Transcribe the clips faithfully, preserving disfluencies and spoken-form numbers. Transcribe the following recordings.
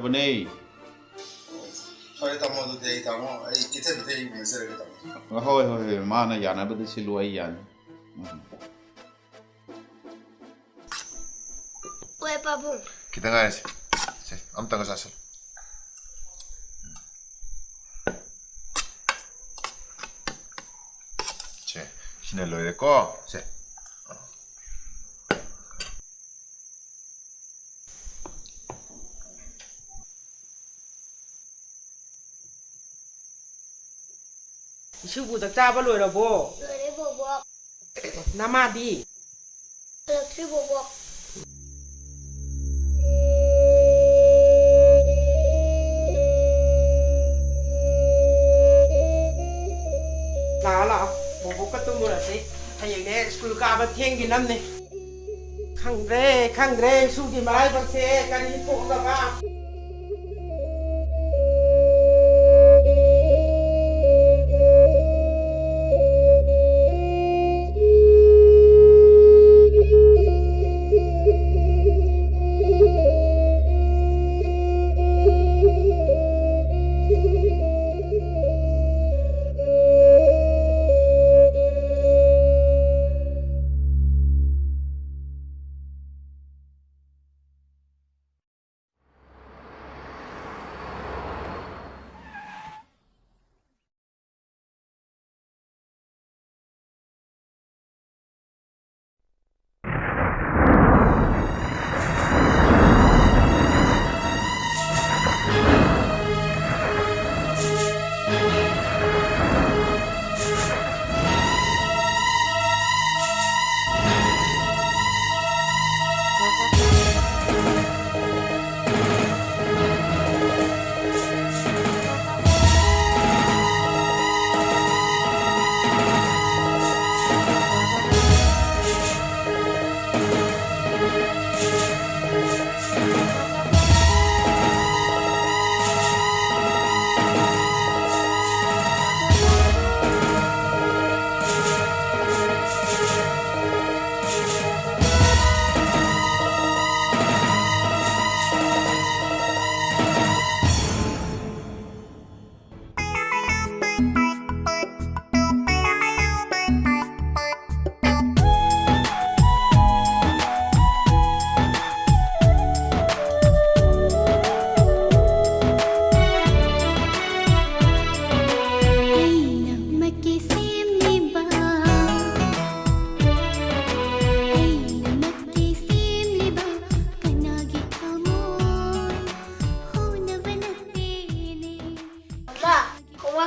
ꯕꯅꯦ꯫ ꯐꯔꯦ ꯇꯥꯃꯣ, ꯑꯗꯨꯗꯤ ꯑꯩ ꯇꯥꯃꯣ, ꯑꯩ ꯀꯩꯊꯦꯜꯗ ꯑꯩ ꯌꯦꯡꯖꯔꯒꯦ ꯇꯥꯃꯣ꯫ ꯍꯣꯏ, ꯍꯣꯏ, ꯍꯣꯏ, ꯃꯥꯅ ꯌꯥꯅꯕꯗꯤ ꯁꯤꯜꯂꯨ, ꯑꯩ ꯌꯥꯅꯤ꯫ ꯎꯝ꯫ ꯍꯣꯏ ꯄꯥꯕꯨꯡ꯫ ꯈꯤꯇꯪ ꯉꯥꯏꯔꯁꯤ꯫ ꯁꯦ, ꯑꯝꯇꯪꯒ ꯆꯥꯁꯤꯜꯂꯨ꯫ ꯁꯦ, ꯁꯤꯅ ꯂꯣꯏꯔꯦꯀꯣ꯫ ꯁꯦ꯫ ꯏꯁꯨꯕꯨ ꯆꯥꯛ ꯆꯥꯕ ꯂꯣꯏꯔꯕꯣ? ꯂꯣꯏꯔꯦ ꯕꯣꯕꯣꯛ꯫ ꯅꯃꯥꯗꯤ? ꯍꯜꯂꯛꯇ꯭ꯔꯤ ꯕꯣꯕꯣꯛ꯫ ꯂꯥꯛꯑꯣ ꯂꯥꯛꯑꯣ, ꯕꯣꯕꯣꯛꯀ ꯇꯨꯝꯃꯨꯔꯁꯤ꯫ ꯍꯌꯦꯡꯅꯦ ꯁ꯭ꯀꯨꯜ ꯀꯥꯕ ꯊꯦꯡꯈꯤꯅꯝꯅꯦ꯫ ꯈꯪꯗ꯭ꯔꯦ ꯈꯪꯗ꯭ꯔꯦ, ꯏꯁꯨꯒꯤ ꯃꯔꯥꯏꯕꯛꯁꯦ ꯀꯔꯤ ꯊꯣꯛꯑꯒꯕ꯫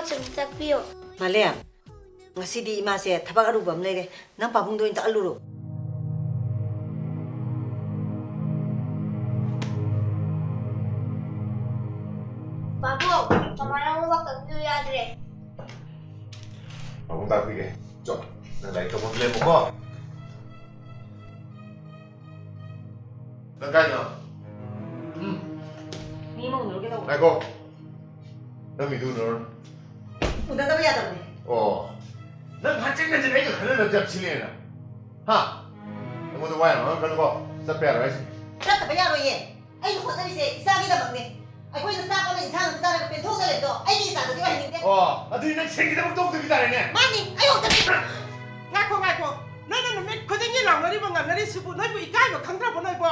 ꯁꯨꯝ ꯆꯠꯄꯤꯌꯣ꯫ ꯃꯥꯂꯦꯝ, ꯉꯁꯤꯗꯤ ꯏꯃꯥꯁꯦ ꯊꯕꯛ ꯑꯔꯨꯕ ꯑꯃ ꯂꯩꯔꯦ꯫ ꯅꯪ ꯄꯥꯕꯨꯡꯗ ꯑꯣꯏꯅ ꯇꯛꯍꯜꯂꯨꯔꯣ꯫ ꯄꯥꯕꯨꯡ, ꯃꯃꯥꯅ ꯍꯣꯝꯋꯥꯛ ꯇꯧꯕꯤꯌꯨ ꯌꯥꯗ꯭ꯔꯦ꯫ ꯄꯥꯕꯨꯡ ꯇꯥꯛꯄꯤꯒꯦ꯫ ꯆꯣ, ꯅꯪ ꯂꯥꯏꯔꯤꯛ ꯇꯧꯐꯝ ꯂꯦꯞꯄꯨꯀꯣ꯫ ꯅꯪ ꯀꯥꯏꯗꯅꯣ? ꯎꯝ꯫ ꯃꯤ ꯑꯃ ꯎꯅꯔꯨꯒꯦ ꯇꯧꯕ꯫ ꯉꯥꯏꯈꯣ꯫ ꯅꯪ ꯃꯤꯗꯨ ꯎꯅꯔꯨꯔꯣ꯫ ꯎꯅꯗꯕ ꯌꯥꯗꯕꯅꯦ꯫ ꯑꯣ꯫ ꯅꯪ ꯍꯟꯖꯤꯟ ꯍꯟꯖꯤꯟ ꯑꯩꯒ ꯈꯟꯅꯅꯕꯁꯦ ꯌꯥꯝ ꯁꯤꯜꯂꯦꯅ꯫ ꯍꯥ? ꯑꯩꯉꯣꯟꯗ ꯋꯥ ꯌꯥꯝ ꯉꯥꯡꯉꯛꯀꯅꯨꯀꯣ꯫ ꯆꯠꯄ ꯌꯥꯔꯣꯏ ꯍꯥꯏꯁꯤꯅꯤ꯫ ꯆꯠꯇꯕ ꯌꯥꯔꯣꯏꯌꯦ꯫ ꯑꯩꯅ ꯍꯣꯠꯅꯔꯤꯁꯦ ꯏꯆꯥꯒꯤꯗꯃꯛꯅꯦ꯫ ꯑꯩꯈꯣꯏꯅ ꯆꯥꯛ ꯑꯃ ꯏꯟꯁꯥꯡ ꯑꯃ ꯆꯥꯔꯒ ꯄꯦꯟꯊꯣꯛꯅ ꯂꯩꯕꯗꯣ ꯑꯩꯒꯤ ꯏꯆꯥꯗꯗꯤ ꯑꯣꯏꯍꯟꯅꯤꯡꯗꯦ꯫ ꯑꯣ, ꯑꯗꯨꯗꯤ ꯅꯪ ꯁꯦꯟꯒꯤꯗꯃꯛ ꯇꯧꯗꯕꯤ ꯇꯥꯔꯦꯅꯦ꯫ ꯃꯥꯅꯤ, ꯑꯩ ꯍꯣꯠꯅꯔꯤ꯫ ꯉꯥꯏꯈꯣ, ꯉꯥꯏꯈꯣ꯫ ꯅꯣꯏꯅ ꯅꯨꯃꯤꯠ ꯈꯨꯗꯤꯡꯒꯤ ꯂꯥꯎꯅꯔꯤꯕ ꯉꯥꯡꯅꯔꯤꯁꯤꯕꯨ ꯅꯣꯏꯕꯨ ꯏꯀꯥꯏꯕ ꯈꯪꯗ꯭ꯔꯕꯣ ꯅꯣꯏꯕꯣ?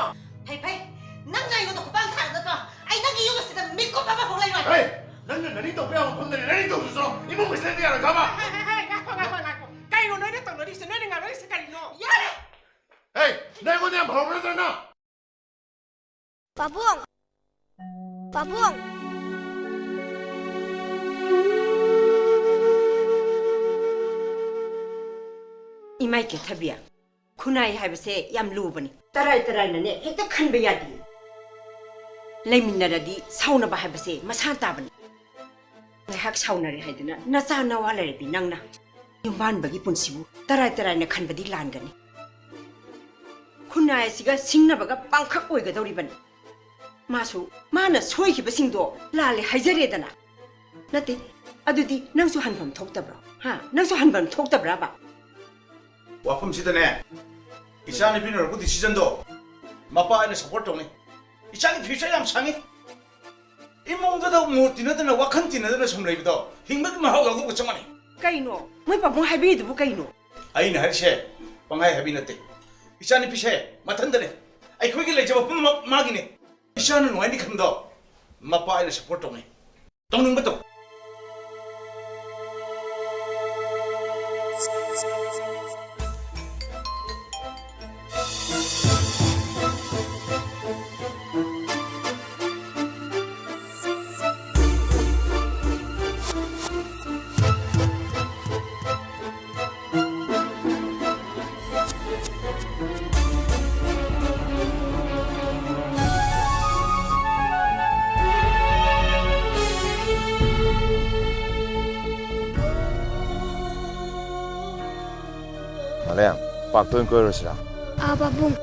ꯐꯩ, ꯐꯩ꯫ ꯅꯪꯅ ꯑꯩꯉꯣꯟꯗ ꯈꯨꯄꯥꯛ ꯊꯥꯔꯒ ꯅꯠꯇ꯭ꯔꯣ? ꯑꯩ ꯅꯪꯒꯤ ꯌꯨꯝ ꯑꯁꯤꯗ ꯃꯤꯀꯨꯞ ꯑꯃꯐꯥꯎ ꯂꯩꯔꯣꯏ꯫ ꯍꯦ! ꯅꯪꯅ ꯅꯔꯤ ꯇꯧꯕ ꯌꯥꯕ ꯃꯐꯝꯗꯅꯤ ꯅꯔꯤ ꯇꯧꯗꯣꯏꯁꯤꯔꯣ? ꯏꯃꯨꯡ ꯃꯁꯤꯗ ꯌꯥꯔꯣꯏꯗ꯭ꯔꯕ? ꯍꯦ, ꯍꯦ, ꯍꯦ, ꯉꯥꯏꯈꯣ, ꯉꯥꯏꯈꯣ, ꯉꯥꯏꯈꯣ꯫ ꯀꯩꯅꯣ ꯅꯣꯏꯅ ꯇꯧꯅꯔꯤꯁꯦ? ꯅꯣꯏꯅ ꯉꯥꯡꯅꯔꯤꯁꯦ ꯀꯔꯤꯅꯣ? ꯌꯥꯔꯦ! ꯍꯦ! ꯅꯪ ꯑꯩꯉꯣꯟꯗ ꯌꯥꯝ ꯍꯧꯔꯕ ꯅꯠꯇ꯭ꯔꯣ ꯅꯪ? ꯄꯥꯕꯨꯡ! ꯄꯥꯕꯨꯡ! ꯏꯃꯥꯏ ꯀꯦꯊꯕꯤ, ꯈꯨꯟꯅꯥꯏ ꯍꯥꯏꯕꯁꯦ ꯌꯥꯝ ꯂꯨꯕꯅꯤ꯫ ꯇꯔꯥꯏ ꯇꯔꯥꯏꯅꯅꯦ ꯍꯦꯛꯇ ꯈꯟꯕ ꯌꯥꯗꯦ꯫ ꯂꯩꯃꯤꯟꯅꯔꯗꯤ ꯁꯥꯎꯅꯕ ꯍꯥꯏꯕꯁꯦ ꯃꯁꯥ ꯇꯥꯕꯅꯤ꯫ ꯉꯥꯏꯍꯥꯛ ꯁꯥꯎꯅꯔꯦ ꯍꯥꯏꯗꯨꯅ ꯅꯆꯥ ꯅꯋꯥ ꯂꯩꯔꯗꯤ ꯅꯪꯅ ꯌꯨꯝꯕꯥꯟꯕꯒꯤ ꯄꯨꯟꯁꯤꯕꯨ ꯇꯔꯥꯏ ꯇꯔꯥꯏꯅ ꯈꯟꯕꯗꯤ ꯂꯥꯟꯒꯅꯤ꯫ ꯈꯨꯟꯅꯥꯏ ꯑꯁꯤꯒ ꯁꯤꯡꯅꯕꯒ ꯄꯥꯡꯈꯛ ꯑꯣꯏꯒꯗꯧꯔꯤꯕꯅꯤ꯫ ꯃꯥꯁꯨ ꯃꯥꯅ ꯁꯣꯏꯈꯤꯕꯁꯤꯡꯗꯣ ꯂꯥꯜꯂꯦ ꯍꯥꯏꯖꯔꯦꯗꯅ꯫ ꯅꯠꯇꯦ, ꯑꯗꯨꯗꯤ ꯅꯪꯁꯨ ꯍꯟꯐꯝ ꯊꯣꯛꯇꯕ꯭ꯔꯣ? ꯍꯥ? ꯅꯪꯁꯨ ꯍꯟꯐꯝ ꯊꯣꯛꯇꯕ꯭ꯔꯕ? ꯋꯥꯐꯝꯁꯤꯗꯅꯦ, ꯏꯆꯥꯅꯨꯄꯤꯅ ꯂꯧꯔꯛꯄ decisionꯗꯣ ꯃꯄꯥ ꯑꯩꯅ support ꯇꯧꯅꯤ꯫ ꯏꯆꯥꯒꯤ future ꯌꯥꯝ ꯁꯥꯡꯉꯤ꯫ ꯏꯃꯨꯡꯗꯨꯗ ꯃꯣꯠ ꯇꯤꯟꯅꯗꯅ, ꯋꯥꯈꯜ ꯇꯤꯟꯅꯗꯅ ꯁꯨꯝ ꯂꯩꯕꯗꯣ ꯍꯤꯡꯕꯒꯤ ꯃꯍꯥꯎ ꯌꯥꯎꯗꯕꯒ ꯆꯞ ꯃꯥꯟꯅꯩ꯫ ꯀꯩꯅꯣ? ꯃꯣꯏ ꯄꯥꯕꯨꯡ ꯍꯥꯏꯕꯤꯔꯤꯗꯨꯕꯨ ꯀꯩꯅꯣ? ꯑꯩꯅ ꯍꯥꯏꯔꯤꯁꯦ ꯄꯪꯍꯥꯏ ꯍꯥꯏꯕꯤ ꯅꯠꯇꯦ꯫ ꯏꯆꯥꯅꯨꯄꯤꯁꯦ ꯃꯊꯟꯗꯅꯦ꯫ ꯑꯩꯈꯣꯏꯒꯤ ꯂꯩꯖꯕ ꯄꯨꯝꯅꯃꯛ ꯃꯥꯒꯤꯅꯦ꯫ ꯏꯆꯥꯅ ꯅꯨꯡꯉꯥꯏꯅꯤ ꯈꯟꯕꯗꯣ ꯃꯄꯥ ꯑꯩꯅ support ꯇꯧꯅꯤ꯫ ꯇꯧꯅꯤꯡꯕ ꯇꯧ꯫ ꯑꯂꯦ, ꯄꯥꯔꯛꯇ ꯑꯣꯏꯅ ꯀꯣꯏꯔꯨꯔꯁꯤꯔꯥ? ꯑꯥ, ꯄꯥꯕꯨꯡ꯫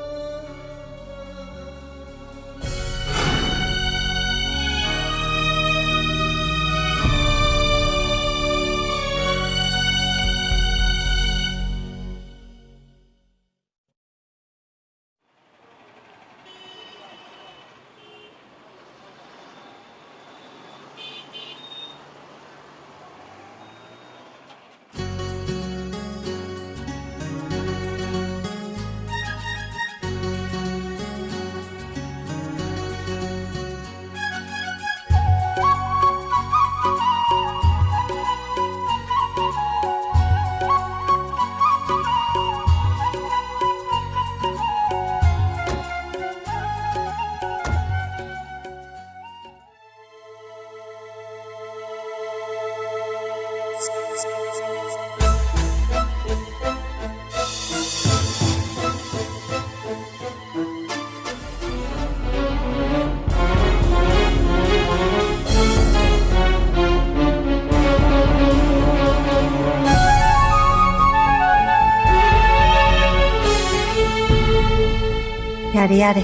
ꯌꯥꯔꯦ, ꯌꯥꯔꯦ꯫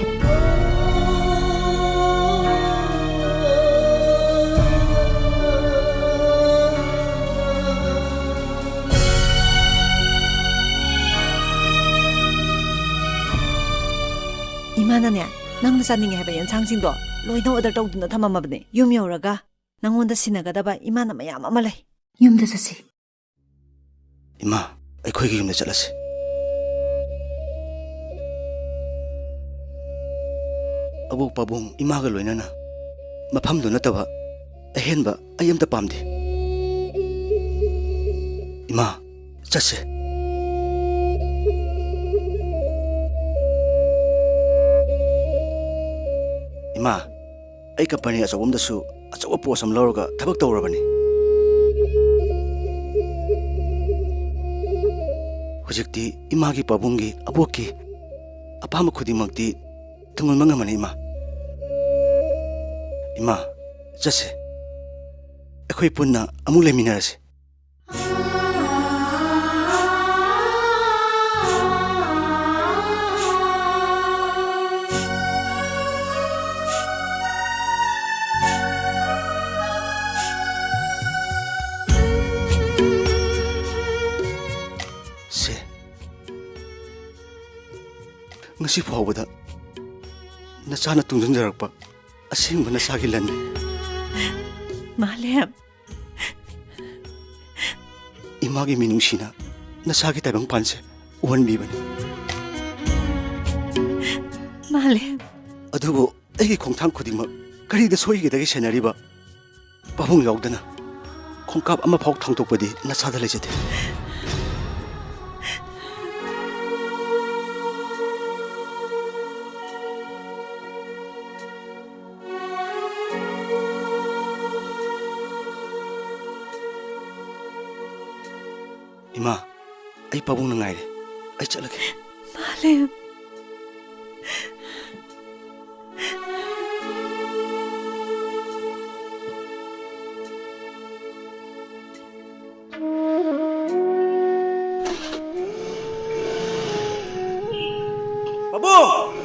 ꯏꯃꯥꯅꯅꯦ, ꯅꯪꯅ ꯆꯥꯅꯤꯡꯉꯦ ꯍꯥꯏꯕ ꯌꯦꯟꯁꯥꯡꯁꯤꯡꯗꯣ ꯂꯣꯏꯅ order ꯇꯧꯗꯨꯅ ꯊꯝꯃꯝꯃꯕꯅꯦ꯫ ꯌꯨꯝ ꯌꯧꯔꯒ ꯅꯪꯉꯣꯟꯗ ꯁꯤꯟꯅꯒꯗꯕ ꯏꯃꯥꯅ ꯃꯌꯥꯝ ꯑꯃ ꯂꯩ꯫ ꯌꯨꯝꯗ ꯆꯠꯁꯤ꯫ ꯏꯃꯥ, ꯑꯩꯈꯣꯏꯒꯤ ꯌꯨꯝꯗ ꯆꯠꯂꯁꯤ꯫ ꯑꯕꯣꯛ ꯄꯥꯕꯨꯡ ꯏꯃꯥꯒ ꯂꯣꯏꯅꯅ꯫ ꯃꯐꯝꯗꯨ ꯅꯠꯇꯕ ꯑꯍꯦꯟꯕ ꯑꯩ ꯑꯝꯇ ꯄꯥꯝꯗꯦ꯫ ꯏꯃꯥ, ꯆꯠꯁꯦ꯫ ꯏꯃꯥ, ꯑꯩ ꯀꯝꯄꯅꯤ ꯑꯆꯧꯕ ꯑꯃꯗꯁꯨ ꯑꯆꯧꯕ post ꯑꯃ ꯂꯧꯔꯒ ꯊꯕꯛ ꯇꯧꯔꯕꯅꯤ꯫ ꯍꯧꯖꯤꯛꯇꯤ ꯏꯃꯥꯒꯤ, ꯄꯥꯕꯨꯡꯒꯤ, ꯑꯕꯣꯛꯀꯤ ꯑꯄꯥꯝꯕ ꯈꯨꯗꯤꯡꯃꯛꯇꯤ ꯊꯨꯡꯍꯟꯕ ꯉꯝꯃꯅꯤ, ꯏꯃꯥ꯫ ꯏꯃꯥ, ꯆꯠꯁꯦ꯫ ꯑꯩꯈꯣꯏ ꯄꯨꯟꯅ ꯑꯃꯨꯛ ꯂꯩꯃꯤꯟꯅꯔꯁꯤ꯫ ꯉꯁꯤ ꯐꯥꯎꯕꯗ ꯅꯆꯥꯅ ꯇꯨꯡꯁꯤꯟꯖꯔꯛꯄ ꯑꯁꯦꯡꯕ ꯅꯆꯥꯒꯤ ꯂꯟꯅꯤ꯫ ꯃꯥꯂꯦꯝ꯫ ꯏꯃꯥꯒꯤ ꯃꯤꯅꯨꯡꯁꯤꯅ ꯅꯆꯥꯒꯤ ꯇꯥꯏꯕꯪꯄꯥꯟꯁꯦ ꯎꯍꯟꯕꯤꯕꯅꯤ꯫ ꯃꯥꯂꯦꯝ꯫ ꯑꯗꯨꯕꯨ ꯑꯩꯒꯤ ꯈꯣꯡꯊꯥꯡ ꯈꯨꯗꯤꯡꯃꯛ ꯀꯔꯤꯗ ꯁꯣꯏꯒꯗꯒꯦ ꯁꯦꯟꯅꯔꯤꯕ ꯄꯥꯕꯨꯡ ꯌꯥꯎꯗꯅ ꯈꯣꯡꯀꯥꯞ ꯑꯃꯐꯥꯎ ꯊꯥꯡꯗꯣꯛꯄꯗꯤ ꯅꯁꯥꯗ ꯂꯩꯖꯗꯦ꯫ ꯏꯃꯥ, ꯑꯩ ꯄꯥꯕꯨꯡꯅ ꯉꯥꯏꯔꯦ꯫ ꯑꯩ ꯆꯠꯂꯒꯦ꯫ ꯃꯥꯂꯦꯝ꯫ ꯄꯥꯕꯨꯡ!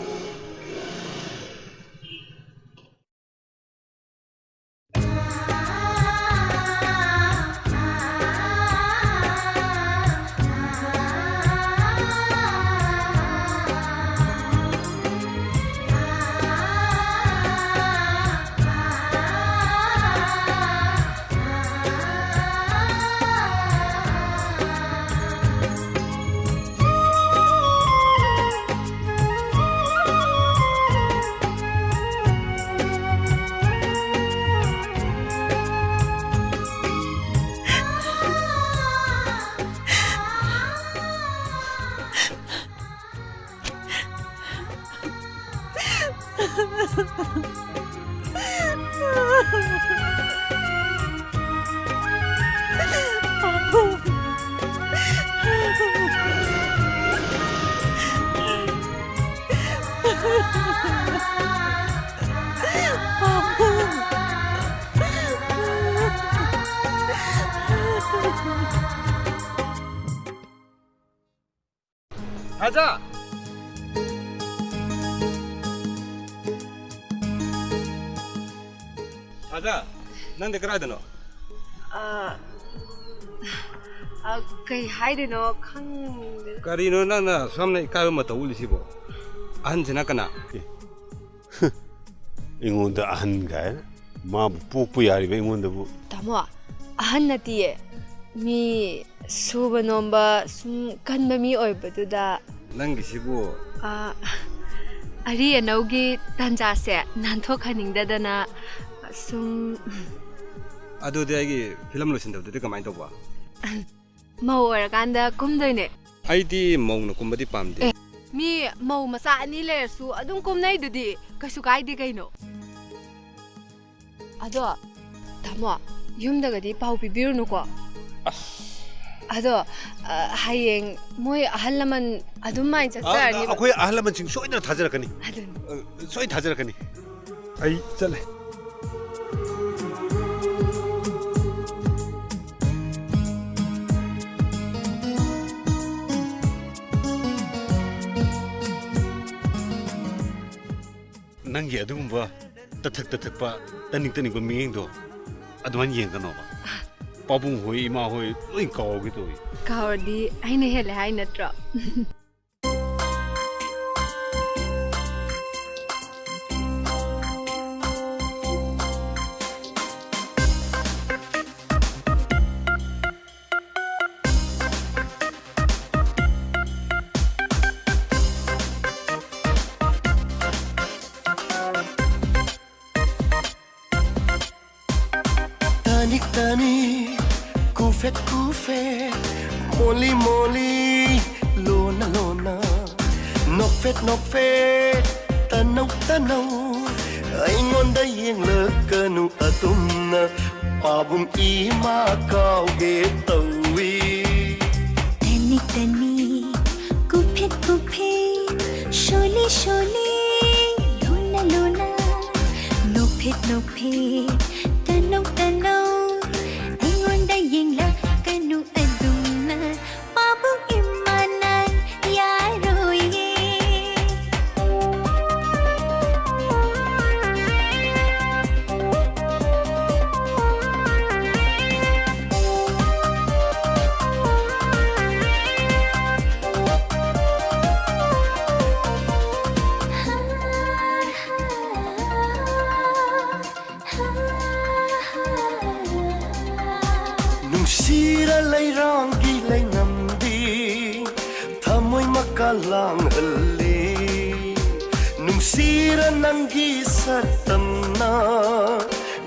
ꯊꯥꯖ! ꯊꯥꯖ, ꯅꯪꯗꯤ ꯀꯗꯥꯏꯗꯅꯣ? ꯑ, ꯑ, ꯀꯩ ꯍꯥꯏꯗꯣꯏꯅꯣ ꯈꯪꯗꯦ꯫ ꯀꯔꯤꯅꯣ ꯅꯪꯅ ꯁꯣꯝꯅ ꯏꯀꯥꯏꯕ ꯃꯇꯧ ꯎꯠꯂꯤꯁꯤꯕꯣ? ꯑꯍꯟꯁꯤꯅ ꯀꯅꯥ? ꯑꯦ꯫ ꯑꯩꯉꯣꯟꯗ ꯑꯍꯟ ꯀꯥꯏꯅ? ꯃꯥꯕꯨ ꯄꯣꯛꯄ ꯌꯥꯔꯤꯕ ꯑꯩꯉꯣꯟꯗꯕꯨ? ꯇꯥꯃꯣ, ꯑꯍꯟ ꯅꯠꯇꯤꯌꯦ꯫ ꯃꯤ ꯁꯨꯕ ꯅꯣꯝꯕ ꯁꯨꯝ ꯀꯟꯕ ꯃꯤ ꯑꯣꯏꯕꯗꯨꯗ꯫ ꯅꯪꯒꯤꯁꯤꯕꯨ? ꯑꯥ, ꯑꯔꯤ ꯑꯅꯧꯒꯤ ꯇꯥꯟꯖꯥꯁꯦ ꯅꯥꯟꯊꯣꯛꯍꯟꯅꯤꯡꯗꯗꯅ ꯁꯨꯝ꯫ ꯑꯗꯨꯗꯤ ꯑꯩꯒꯤ ꯐꯤꯂꯝ ꯂꯣꯏꯁꯤꯟꯗꯕꯗꯨꯗꯤ ꯀꯃꯥꯏꯅ ꯇꯧꯕ? ꯃꯧ ꯑꯣꯏꯔꯀꯥꯟꯗ ꯀꯨꯝꯗꯣꯏꯅꯦ꯫ ꯑꯩꯗꯤ ꯃꯧꯅ ꯀꯨꯝꯕꯗꯤ ꯄꯥꯝꯗꯦ꯫ ꯑꯦ, ꯃꯤ ꯃꯧ ꯃꯆꯥ ꯑꯅꯤ ꯂꯩꯔꯁꯨ ꯑꯗꯨꯝ ꯀꯨꯝꯅꯩꯗꯨꯗꯤ, ꯀꯩꯁꯨ ꯀꯥꯏꯗꯦ ꯀꯩꯅꯣ꯫ ꯑꯗꯣ, ꯇꯥꯃꯣ, ꯌꯨꯝꯗꯒꯗꯤ ꯄꯥꯎ ꯄꯤꯕꯤꯔꯨꯅꯨꯀꯣ꯫ ꯑꯁ꯫ ꯑꯗꯣ, ꯑ, ꯍꯌꯦꯡ ꯃꯣꯏ ꯑꯍꯜ ꯂꯃꯟ ꯑꯗꯨꯝ ꯃꯥꯏ ꯑ, ꯆꯠꯆꯔꯅꯤꯕ꯫ ꯑꯩꯈꯣꯏ ꯑꯍꯜ ꯂꯃꯟꯁꯤꯡ ꯁꯣꯏꯗꯅ ꯊꯥꯖꯔꯛꯀꯅꯤ꯫ ꯑꯗꯨꯅꯤ꯫ ꯑ, ꯁꯣꯏ ꯊꯥꯖꯔꯛꯀꯅꯤ꯫ ꯑꯩ ꯆꯠꯂꯦ꯫ ꯅꯪꯒꯤ ꯑꯗꯨꯒꯨꯝꯕ ꯇꯊꯛ ꯇꯊꯛꯄ, ꯇꯅꯤꯡ ꯇꯅꯤꯡꯕ ꯃꯤꯠꯌꯦꯡꯗꯣ ꯑꯗꯨꯃꯥꯏꯅ ꯌꯦꯡꯒꯅꯣꯕ꯫ ꯄꯥꯕꯨꯡ ꯍꯣꯏ, ꯏꯃꯥ ꯍꯣꯏ ꯂꯣꯏ ꯀꯥꯎꯒꯦ ꯇꯧꯏ꯫ ꯀꯥꯎꯔꯗꯤ ꯑꯩꯅ ꯍꯦꯜꯂꯦ ꯍꯥꯏ ꯅꯠꯇ꯭ꯔꯣ? ꯇꯅꯤꯛ ꯇꯅꯤꯛ, ꯀꯨꯐꯦꯠ ꯀꯨꯐꯦꯠ, ꯃꯣꯂꯤ ꯃꯣꯂꯤ, ꯂꯣꯟꯅ ꯂꯣꯟꯅ, ꯅꯣꯛꯐꯦꯠ ꯅꯣꯛꯐꯦꯠ, ꯇꯅꯧ ꯇꯅꯧ, ꯑꯩꯉꯣꯟꯗ ꯌꯦꯡꯂꯛꯀꯅꯨ ꯑꯗꯨꯝꯅ, ꯄꯥꯕꯨꯡ ꯏꯃꯥ ꯀꯥꯎꯒꯦ ꯇꯧꯏ꯫ ꯇꯅꯤꯛ ꯇꯅꯤꯛ, ꯀꯨꯐꯦꯠ ꯀꯨꯐꯦꯠ, ꯁꯣꯂꯤ ꯁꯣꯂꯤ, ꯂꯣꯟꯅ ꯂꯣꯟꯅ, ꯅꯣꯛꯐꯦꯠ ꯅꯣꯛꯐꯦꯠ, ꯇꯅꯧ ꯇꯅꯧ, ꯑꯩꯉꯣꯟꯗ ꯌꯦꯡꯂꯛꯀꯅꯨ ꯑꯗꯨꯝꯅ, ꯄꯥꯕꯨꯡ ꯏꯃꯥꯅ ꯌꯥꯔꯣꯏꯌꯦ꯫ ꯅꯨꯡꯁꯤꯔ ꯂꯩꯔꯥꯡꯒꯤ ꯂꯩꯅꯝꯗꯤ ꯊꯃꯣꯏ ꯃꯀꯥ ꯂꯥꯡꯍꯜꯂꯤ꯫ ꯅꯨꯡꯁꯤꯔ ꯅꯪꯒꯤ ꯁꯛꯇꯝꯅ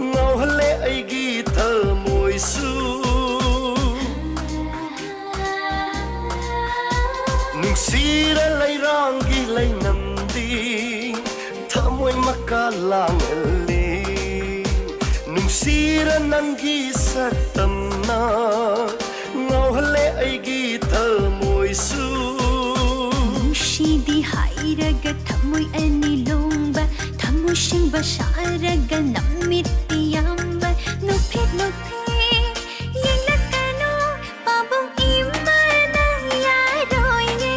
ꯉꯥꯎꯍꯜꯂꯦ ꯑꯩꯒꯤ ꯊꯃꯣꯏꯁꯨ꯫ ꯅꯨꯡꯁꯤꯔ ꯂꯩꯔꯥꯡꯒꯤ ꯂꯩꯅꯝꯗꯤ ꯊꯃꯣꯏ ꯃꯀꯥ ꯂꯥꯡꯍꯜꯂꯤ꯫ ꯅꯨꯡꯁꯤꯔ ꯅꯪꯒꯤ ꯁꯛꯇꯝꯅ ꯉꯥꯎꯍꯜꯂꯦ ꯑꯩꯒꯤ ꯊꯃꯣꯏꯁꯨ꯫ ꯅꯨꯡꯁꯤꯗꯤ ꯍꯥꯏꯔꯒ ꯊꯃꯣꯏ ꯑꯅꯤ ꯂꯣꯡꯕ, ꯊꯃꯣꯏ ꯁꯤꯡꯕ ꯁꯥꯔꯒ ꯅꯝꯃꯤꯠꯇꯤ ꯌꯥꯝꯕ꯫ ꯅꯣꯛꯐꯦꯠ ꯅꯣꯛꯐꯦꯠ ꯌꯦꯡꯂꯛꯀꯅꯨ, ꯄꯥꯕꯨꯡ ꯏꯃꯥꯅ ꯌꯥꯔꯣꯏꯌꯦ꯫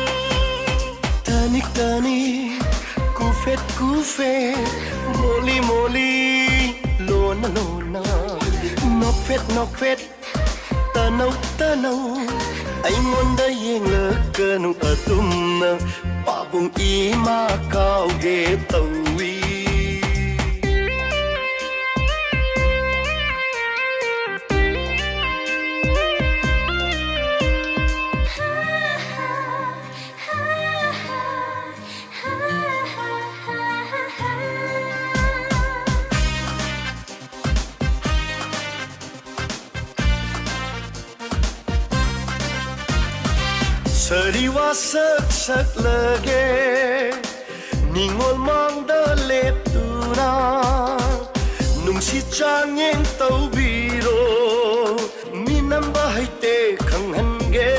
ꯇꯅꯤꯛ ꯇꯅꯤꯛ, ꯀꯨꯐꯦꯠ ꯀꯨꯐꯦꯠ, ꯃꯣꯂꯤ ꯃꯣꯂꯤ, ꯂꯣꯟꯅ ꯂꯣꯟꯅ, ꯅꯣꯛꯐꯦꯠ ꯅꯣꯛꯐꯦꯠ, ꯇꯅꯧ ꯇꯅꯧ, ꯑꯩꯉꯣꯟꯗ ꯌꯦꯡꯂꯛꯀꯅꯨ ꯑꯗꯨꯝꯅ, ꯄꯥꯕꯨꯡ ꯏꯃꯥ ꯀꯥꯎꯒꯦ ꯇꯧꯏ꯫ ꯁꯥꯔꯤ ꯋꯥꯁꯛ ꯁꯛꯂꯒꯦ ꯅꯤꯡꯉꯣꯜ ꯃꯥꯡꯗ ꯂꯦꯞꯇꯨꯅ, ꯅꯨꯡꯁꯤ ꯆꯥꯡꯌꯦꯡ ꯇꯧꯕꯤꯔꯣ, ꯃꯤꯅꯝꯕ ꯍꯩꯇꯦ ꯈꯪꯍꯟꯒꯦ꯫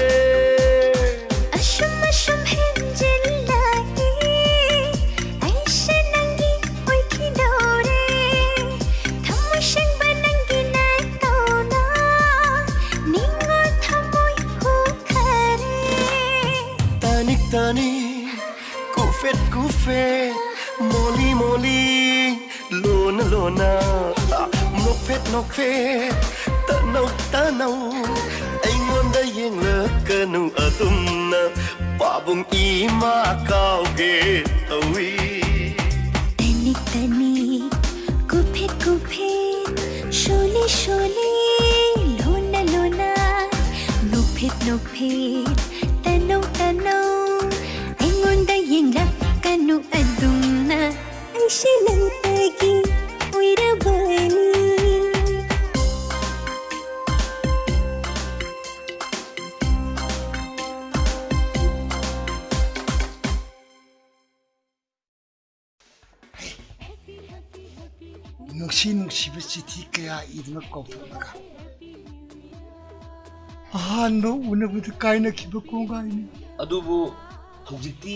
ꯑꯁꯨꯝ ꯑꯁꯨꯝ ꯍꯦꯟꯖꯤꯜꯂꯛꯏ, ꯑꯩꯁꯦ ꯅꯪꯒꯤ ꯑꯣꯏꯈꯤꯗꯧꯔꯦ꯫ ꯊꯃꯣꯏ ꯁꯦꯡꯕ ꯅꯪꯒꯤ ꯅꯥꯏꯇꯧꯅ ꯅꯤꯡꯉꯣꯜ ꯊꯃꯣꯏ ꯍꯨꯈꯔꯦ꯫ ꯇꯅꯤꯛ ꯇꯅꯤꯛ, ꯀꯨꯐꯦꯠ ꯀꯨꯐꯦꯠ, ꯃꯣꯂꯤ ꯃꯣꯂꯤ, ꯂꯣꯟꯅ ꯂꯣꯟꯅ, ꯅꯣꯛꯐꯦꯠ ꯅꯣꯛꯐꯦꯠ, ꯇꯅꯧ ꯇꯅꯧ, ꯑꯩꯉꯣꯟꯗ ꯌꯦꯡꯂꯛꯀꯅꯨ ꯑꯗꯨꯝꯅ, ꯄꯥꯕꯨꯡ ꯏꯃꯥ ꯀꯥꯎꯒꯦ ꯇꯧꯏ꯫ ꯇꯅꯤꯛ ꯇꯅꯤꯛ, ꯀꯨꯐꯦꯠ ꯀꯨꯐꯦꯠ, ꯁꯣꯂꯤ ꯁꯣꯂꯤ, ꯂꯣꯟꯅ ꯂꯣꯟꯅ, ꯍꯦ, ꯇꯅꯧ, ꯇꯅꯧ, ꯑꯩꯉꯣꯟꯗ ꯌꯦꯡꯂꯛꯀꯅꯨ ꯑꯗꯨꯝꯅ꯫ ꯑꯩꯁꯦ ꯅꯪꯇꯒꯤ ꯑꯣꯏꯔꯕꯅꯤ꯫ ꯅꯨꯡꯁꯤ ꯅꯨꯡꯁꯤꯕ ꯆꯤꯊꯤ ꯀꯌꯥ ꯏꯗꯨꯅ ꯀꯥꯎꯊꯣꯛꯂꯒ, ꯑꯍꯥꯟꯕ ꯎꯅꯕꯗ ꯀꯥꯏꯅꯈꯤꯕ ꯀꯣꯡꯒꯥꯏꯅꯤ꯫ ꯑꯗꯨꯕꯨ ꯍꯧꯖꯤꯛꯇꯤ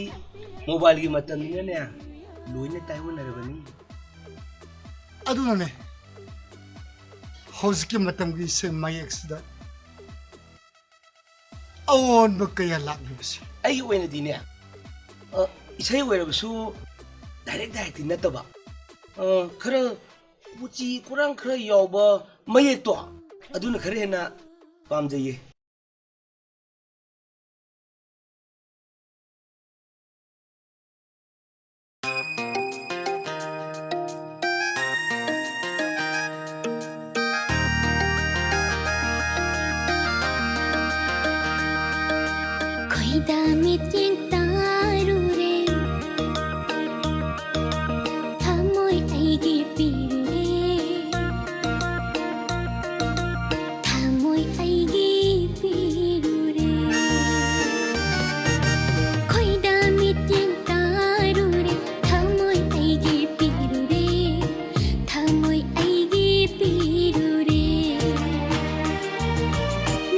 ꯃꯣꯕꯥꯏꯜꯒꯤ ꯃꯇꯝꯅꯤꯅꯅꯦ, ꯂꯣꯏꯅ ꯇꯥꯏꯑꯣꯟꯅꯔꯕꯅꯤ꯫ ꯑꯗꯨꯅꯅꯦ, ꯍꯧꯖꯤꯛꯀꯤ ꯃꯇꯝꯒꯤ ꯏꯁꯩ ꯃꯌꯦꯛꯁꯤꯗ ꯑꯑꯣꯟꯕ ꯀꯌꯥ ꯂꯥꯛꯂꯤꯕꯁꯤ꯫ ꯑꯩꯒꯤ ꯑꯣꯏꯅꯗꯤꯅꯦ, ꯑ, ꯏꯁꯩ ꯑꯣꯏꯔꯕꯁꯨ direct directꯇꯤ ꯅꯠꯇꯕ, ꯑ, ꯈꯔ ꯀꯨꯆꯤ ꯀꯨꯔꯥꯡ ꯈꯔ ꯌꯥꯎꯕ ꯃꯌꯦꯛꯇꯣ, ꯑꯗꯨꯅ ꯈꯔ ꯍꯦꯟꯅ ꯄꯥꯝꯖꯩꯌꯦ꯫ ꯈꯣꯏꯗ ꯃꯤꯠꯌꯦꯡ ꯇꯥꯔꯨꯔꯦ, ꯊꯃꯣꯏ ꯑꯩꯒꯤ ꯄꯤꯔꯨꯔꯦ, ꯊꯃꯣꯏ ꯑꯩꯒꯤ ꯄꯤꯔꯨꯔꯦ꯫ ꯈꯣꯏꯗ ꯃꯤꯠꯌꯦꯡ ꯇꯥꯔꯨꯔꯦ, ꯊꯃꯣꯏ ꯑꯩꯒꯤ ꯄꯤꯔꯨꯔꯦ, ꯊꯃꯣꯏ ꯑꯩꯒꯤ ꯄꯤꯔꯨꯔꯦ꯫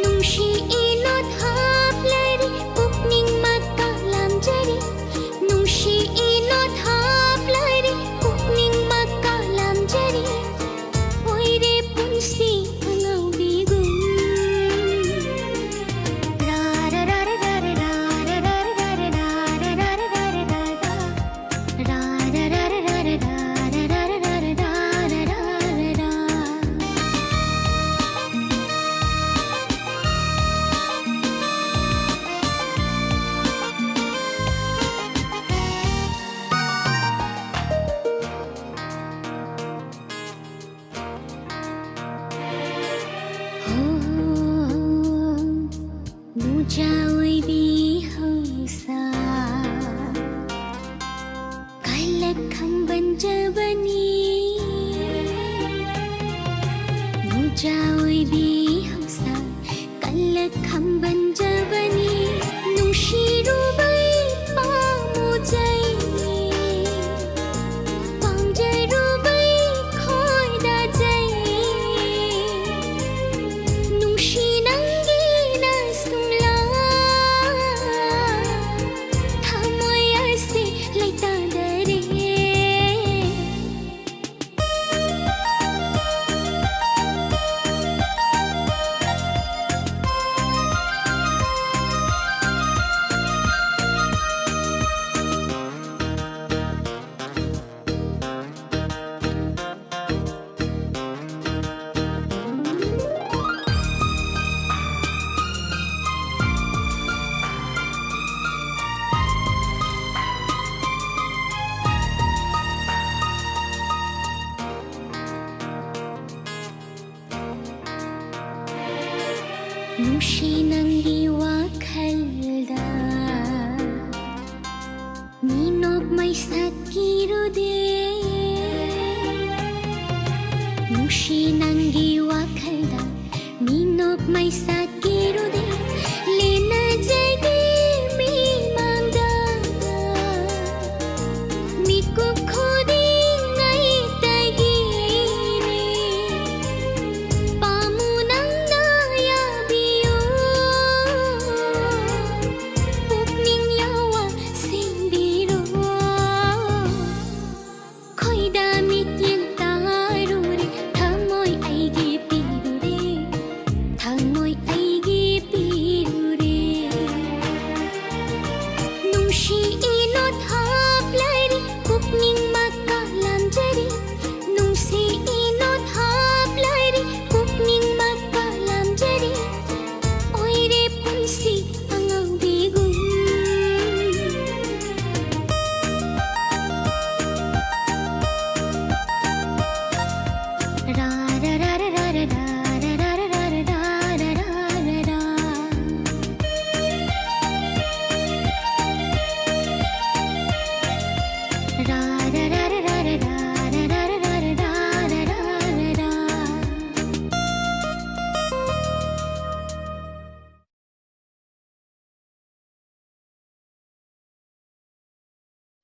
ꯅꯨꯡꯁꯤ ꯏꯅꯣꯠ ꯍꯥꯞꯂꯔꯦ, ꯄꯨꯛꯅꯤꯡ ꯃꯇꯥ ꯆꯥꯎꯏꯕꯤ ꯍꯧꯁꯥ ꯀꯜꯂꯛ ꯈꯝꯕꯟꯖꯕꯅꯤ꯫ ꯅꯨꯡꯖꯥꯎꯏꯕꯤ ꯍꯧꯁꯥ ꯀꯜꯂꯛ ꯈꯝꯕꯟꯖꯕꯅꯤ꯫ ꯅꯨꯡꯁꯤꯔꯨꯕꯩ ꯄꯥꯝꯃꯨꯖꯩ, ꯄꯥꯝꯖꯔꯨꯕꯩ ꯈꯣꯏꯗꯥꯖꯩ꯫ ꯅꯨꯡꯁꯤ ꯅꯪꯒꯤ ꯅꯁꯨꯡꯂꯥ ꯊꯃꯣꯏ ꯑꯁꯤ ꯂꯩꯇꯥꯗꯔꯦ꯫ ꯅꯨꯡꯁꯤ ꯅꯪꯒꯤ ꯋꯥꯈꯜꯗ ꯃꯤꯅꯣꯛ ꯃꯩꯁꯛ ꯀꯤꯔꯨꯗꯦ꯫ ꯅꯨꯡꯁꯤ ꯅꯪꯒꯤ ꯋꯥꯈꯜꯗ ꯃꯤꯅꯣꯛ ꯃꯩꯁꯛ ꯀꯤꯔꯨꯗꯦ꯫ ꯂꯦꯟꯅꯖꯒꯦ ꯃꯤꯃꯥꯡꯗ ꯃꯤꯀꯨꯞ ꯈꯨꯗꯤꯡ ꯑꯩꯇꯒꯤꯅꯤ꯫ ꯄꯥꯝꯃꯨ ꯅꯪꯅ ꯌꯥꯕꯤꯌꯨ꯫ ꯄꯨꯛꯅꯤꯡ ꯌꯥꯋꯥ ꯁꯦꯡꯕꯤꯔꯣ꯫ ꯈꯣꯏꯗ ꯃꯤꯠꯌꯦꯡ ꯇꯥꯔꯨꯔꯦ꯫ ꯊꯃꯣꯏ ꯑꯩꯒꯤ ꯄꯤꯔꯨꯔꯦ꯫ ꯊꯃꯣꯏ ꯑꯩꯒꯤ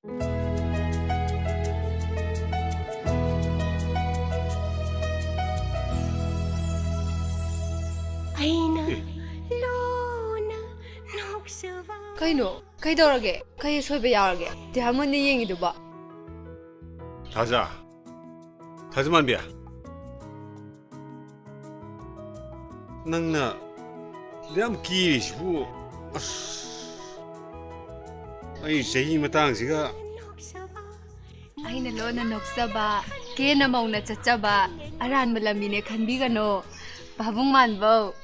ꯑꯩꯅ ꯑꯦ꯫ ꯂꯣꯟꯅ ꯅꯣꯛꯆꯕ꯫ ꯀꯩꯅꯣ? ꯀꯩꯗꯧꯔꯒꯦ? ꯀꯩ ꯑꯁꯣꯏꯕ ꯌꯥꯎꯔꯒꯦ? ꯗꯤꯍꯥꯃꯣꯟꯅ ꯌꯦꯡꯉꯤꯗꯨꯕꯣ? ꯊꯥꯖ꯫ ꯊꯥꯖꯃꯥꯟꯕꯤ꯫ ꯅꯪꯅ ꯌꯥꯝ ꯀꯤꯔꯤꯁꯤꯕꯨ? ꯑꯁ꯫ ꯑꯩ ꯆꯍꯤ ꯃꯇꯥꯡꯁꯤꯒ꯫ ꯑꯩꯅ ꯂꯣꯟꯅ ꯅꯣꯛꯆꯕ, ꯀꯦꯅ ꯃꯧꯅ ꯆꯠꯆꯕ, ꯑꯔꯥꯟꯕ ꯂꯝꯕꯤꯅꯦ ꯈꯟꯕꯤꯒꯅꯣ, ꯄꯥꯕꯨꯡ ꯃꯥꯟꯕꯧ꯫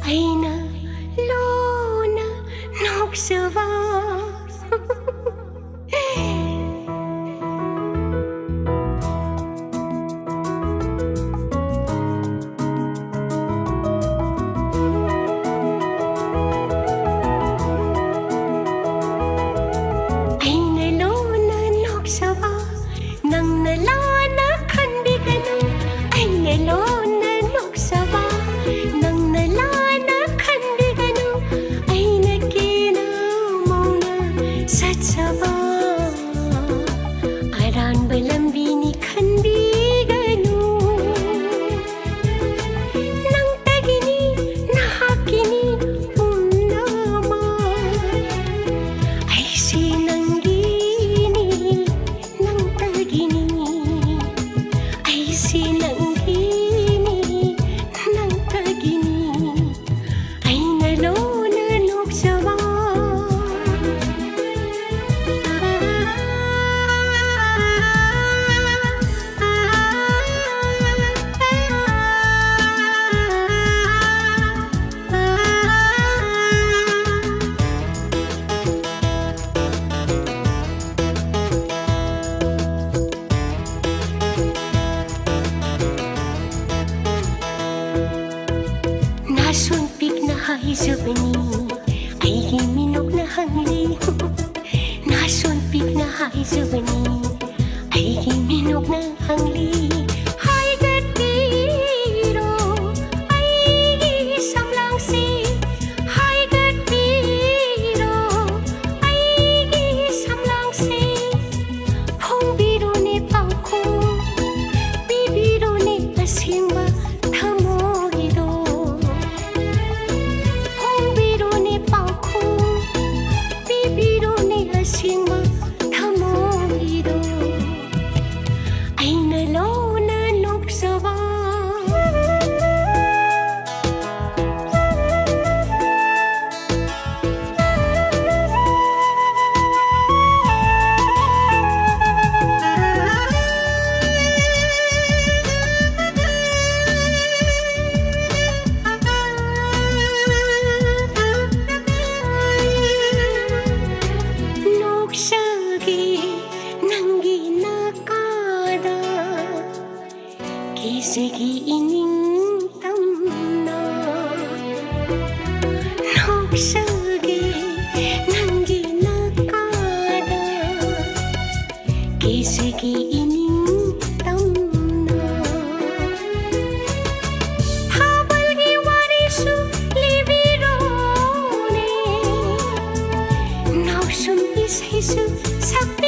ꯑꯩꯅ ꯂꯣꯟꯅ ꯅꯣꯛꯆꯕ꯫ ꯑꯩꯅ ꯂꯣꯟꯅ ꯅꯣꯛꯆꯕ, ꯅꯪꯅ ꯂꯥꯟꯅ ꯈꯟꯕꯤꯒꯅꯨ꯫ ꯑꯩꯅ ꯂꯣꯟꯅ ꯅꯣꯛꯆꯕ, ꯅꯪꯅ ꯂꯥꯟꯅ ꯈꯟꯕꯤꯒꯅꯨ꯫ ꯑꯩꯅ ꯀꯦꯅ ꯃꯧꯅ ꯆꯠꯆꯕ, ꯑꯔꯥꯟꯕ ꯂꯝꯕꯤꯅꯤ ꯈꯟꯕꯤꯒꯅꯨ꯫ ꯅꯪꯇꯒꯤꯅꯤ, ꯅꯍꯥꯛꯀꯤꯅꯤ ꯄꯨꯝꯅꯃꯛ꯫ ꯑꯩꯁꯦ ꯅꯪꯒꯤꯅꯤ, ꯅꯪꯇꯒꯤꯅꯤ꯫ ꯑꯩꯁꯦ ꯅꯪꯒꯤꯅꯤ, ꯅꯪꯇꯒꯤꯅꯤ꯫ ꯑꯩꯅ ꯂꯣꯟꯅ ꯅꯣꯛꯆꯕ꯫ ꯅꯥꯁꯣꯟ ꯄꯤꯛꯅ ꯍꯥꯏꯖꯕꯅꯤ, ꯑꯩꯒꯤ ꯃꯤꯅꯣꯛꯅ ꯍꯪꯂꯤ꯫ ꯅꯥꯁꯣꯟ ꯄꯤꯛꯅ ꯍꯥꯏꯖꯕꯅꯤ, ꯑꯩꯒꯤ ꯃꯤꯅꯣꯛꯅ ꯍꯪꯂꯤ꯫ ꯍꯥꯏꯒꯠꯄꯤꯔꯣ꯫ ꯑꯩꯒꯤ ꯏꯅꯤꯡ ꯇꯝꯅ ꯅꯣꯛꯆꯒꯦ ꯅꯪꯒꯤ ꯅꯥꯀꯥꯗ꯫ ꯀꯦꯖꯒꯦ ꯏꯅꯤꯡ ꯇꯝꯅ ꯊꯥꯕꯜꯒꯤ ꯋꯥꯔꯤꯁꯨ ꯂꯤꯕꯤꯔꯣꯅꯦ, ꯅꯥꯎꯁꯨꯝ ꯏꯁꯩꯁꯨ ꯁꯛꯄꯤ